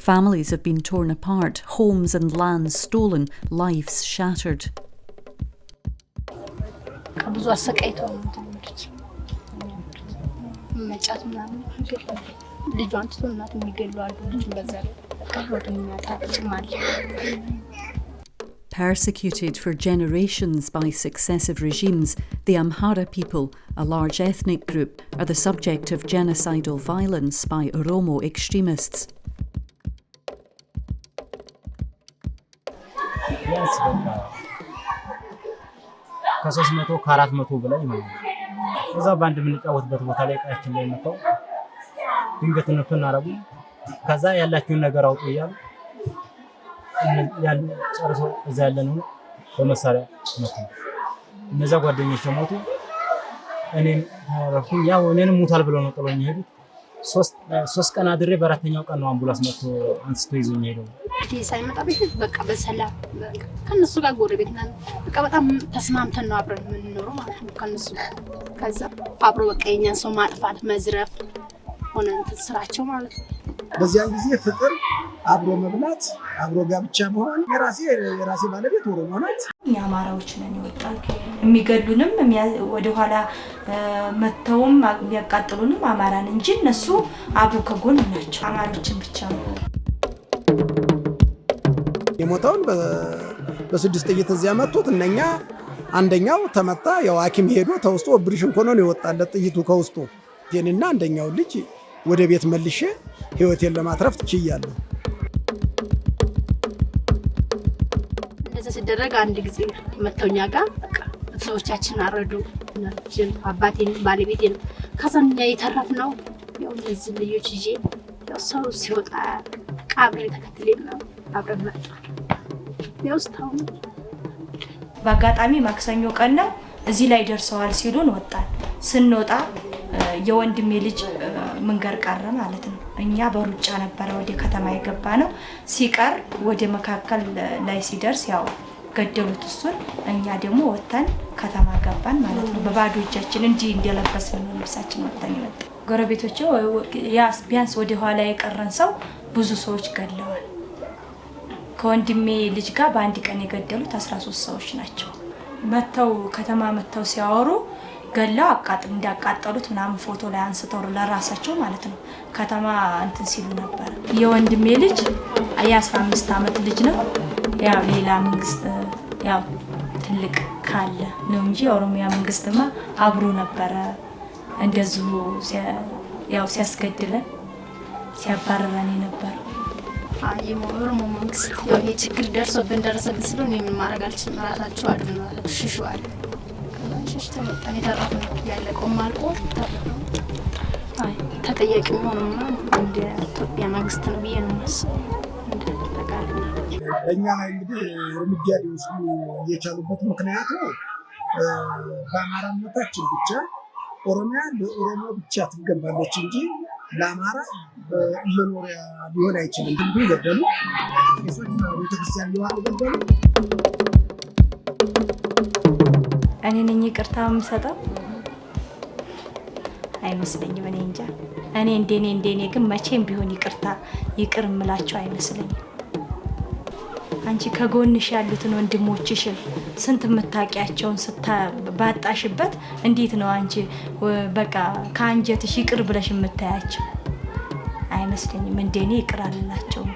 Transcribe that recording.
Families have been torn apart, homes and lands stolen, lives shattered. ብዙ አሰቃይተው ነው እንትን የሚሉት መጫት ምናምን ይገላሉ። ልጇን ትቶ እናት የሚገሉ አሉ። ልጁን በዛ ላይ በቃ ህይወቱን የሚያጣ ልጅም አለ። Persecuted for generations by successive regimes, the Amhara people, a large ethnic group, are the subject of genocidal violence by Oromo extremists. ቢያንስ በቃ ከ300 ከ400 በላይ ይሆናል። እዛ በአንድ የምንጫወትበት ቦታ ላይ ቀያችን ላይ መጥተው ድንገት እንትን አደረጉ። ከዛ ያላችሁን ነገር አውጡ እያሉ ጨርሰው እዛ ያለነውን በመሳሪያ መቱ። እነዛ ጓደኞች ሞቱ። እኔም ተረፍኩኝ። ያው እኔንም ሙታል ብለው ነው ጥሎኝ የሄዱት። 3 ቀን አድሬ በአራተኛው ቀን ነው አምቡላንስ መጥቶ አንስቶ ይዞኝ ሄደው። ይሄ ሳይመጣ በፊት በቃ በሰላም በቃ ከእነሱ ጋር ጎረቤት ነን። በቃ በጣም ተስማምተን ነው አብረን የምንኖረው ማለት ነው ከእነሱ ጋር። ከዛ አብሮ በቃ የኛን ሰው ማጥፋት መዝረፍ ሆነ እንትን ስራቸው ማለት ነው። በዚያን ጊዜ ፍቅር፣ አብሮ መብላት፣ አብሮ ጋብቻ መሆን የራሴ ባለቤት ኦሮሞ ናት። እኛ አማራዎች ነን የወጣን። የሚገድሉንም ወደኋላ መጥተውም የሚያቃጥሉንም አማራን እንጂ እነሱ አብሮ ከጎን ናቸው። አማሮችን ብቻ ነው። የሞተውን በስድስት ጥይት እዚያ መቱት። እነኛ አንደኛው ተመታ። ያው ሐኪም ሄዶ ተውስጦ ኦፕሬሽን ሆኖ ነው የወጣለት ጥይቱ ከውስጡ። እኔና አንደኛው ልጅ ወደ ቤት መልሼ ህይወቴን ለማትረፍ ችያለሁ። እንደዛ ሲደረግ አንድ ጊዜ መጥተው እኛ ጋር በቃ ቤተሰቦቻችን አረዱ። እናቶችን፣ አባቴን፣ ባለቤቴን። ከዛ እኛ የተረፍነው ያው እነዚህ ልጆች ይዤ ያው ሰው ሲወጣ በቃ አብሬ ተከትሌ ነው አብረን መጣ። ያው እስካሁን። በአጋጣሚ ማክሰኞ ቀን ነው እዚህ ላይ ደርሰዋል ሲሉን ወጣን። ስንወጣ የወንድሜ ልጅ መንገድ ቀረ ማለት ነው። እኛ በሩጫ ነበረ ወደ ከተማ የገባነው። ሲቀር ወደ መካከል ላይ ሲደርስ ያው ገደሉት እሱን። እኛ ደግሞ ወጥተን ከተማ ገባን ማለት ነው። በባዶ እጃችን እንዲህ እንደለበስን ነው ልብሳችን ወጥተን የመጣ። ጎረቤቶች ቢያንስ ወደ ኋላ የቀረን ሰው ብዙ ሰዎች ገድለዋል። ከወንድሜ ልጅ ጋር በአንድ ቀን የገደሉት 13 ሰዎች ናቸው። መተው ከተማ መተው ሲያወሩ ገለው እንዳቃጠሉት ምናምን ፎቶ ላይ አንስተው ለራሳቸው ማለት ነው ከተማ እንትን ሲሉ ነበር። የወንድሜ ልጅ የ15 ዓመት ልጅ ነው። ያው ሌላ መንግስት ያው ትልቅ ካለ ነው እንጂ የኦሮሚያ መንግስትማ አብሮ ነበረ እንደዚሁ ያው ሲያስገድለን ሲያባረረን የነበረው። የኦሮሞ መንግስት ያው ይሄ ችግር ደርሶብን ደረሰብን ስለ እኔ ምን ማድረግ አልችልም፣ ራሳችሁ አድኑ፣ ራሳችሁ ሽሹ አለ። ከዛ ሸሽተን ወጣን። የተረፍነው ያለቀውም አልቆ ተረፍነው። አይ ተጠያቂ የሚሆነውማ እንደ ኢትዮጵያ መንግስት ነው ብዬ ነው የማስበው። እንደ አጠቃላይ ማለት ነው። በእኛ ላይ እንግዲህ እርምጃ ሊወስዱ የቻሉበት ምክንያቱ በአማራነታችን ብቻ ኦሮሚያ ለኦሮሞ ብቻ ትገባለች እንጂ ለአማራ መኖሪያ ሊሆን አይችልም። እንዲሁ ገደሉ። ቄሶች ቤተክርስቲያን ሊዋሉ ገደሉ። እኔ ነኝ ይቅርታ የምሰጠው አይመስለኝም። እኔ እንጃ። እኔ እንደኔ ግን መቼም ቢሆን ይቅርታ ይቅር የምላቸው አይመስለኝም። አንቺ ከጎንሽ ያሉትን ወንድሞችሽን ስንት የምታውቂያቸውን ባጣሽበት እንዴት ነው አንቺ በቃ ከአንጀትሽ ይቅር ብለሽ የምታያቸው? አይመስለኝም። እንደኔ ይቅር አልላቸውም።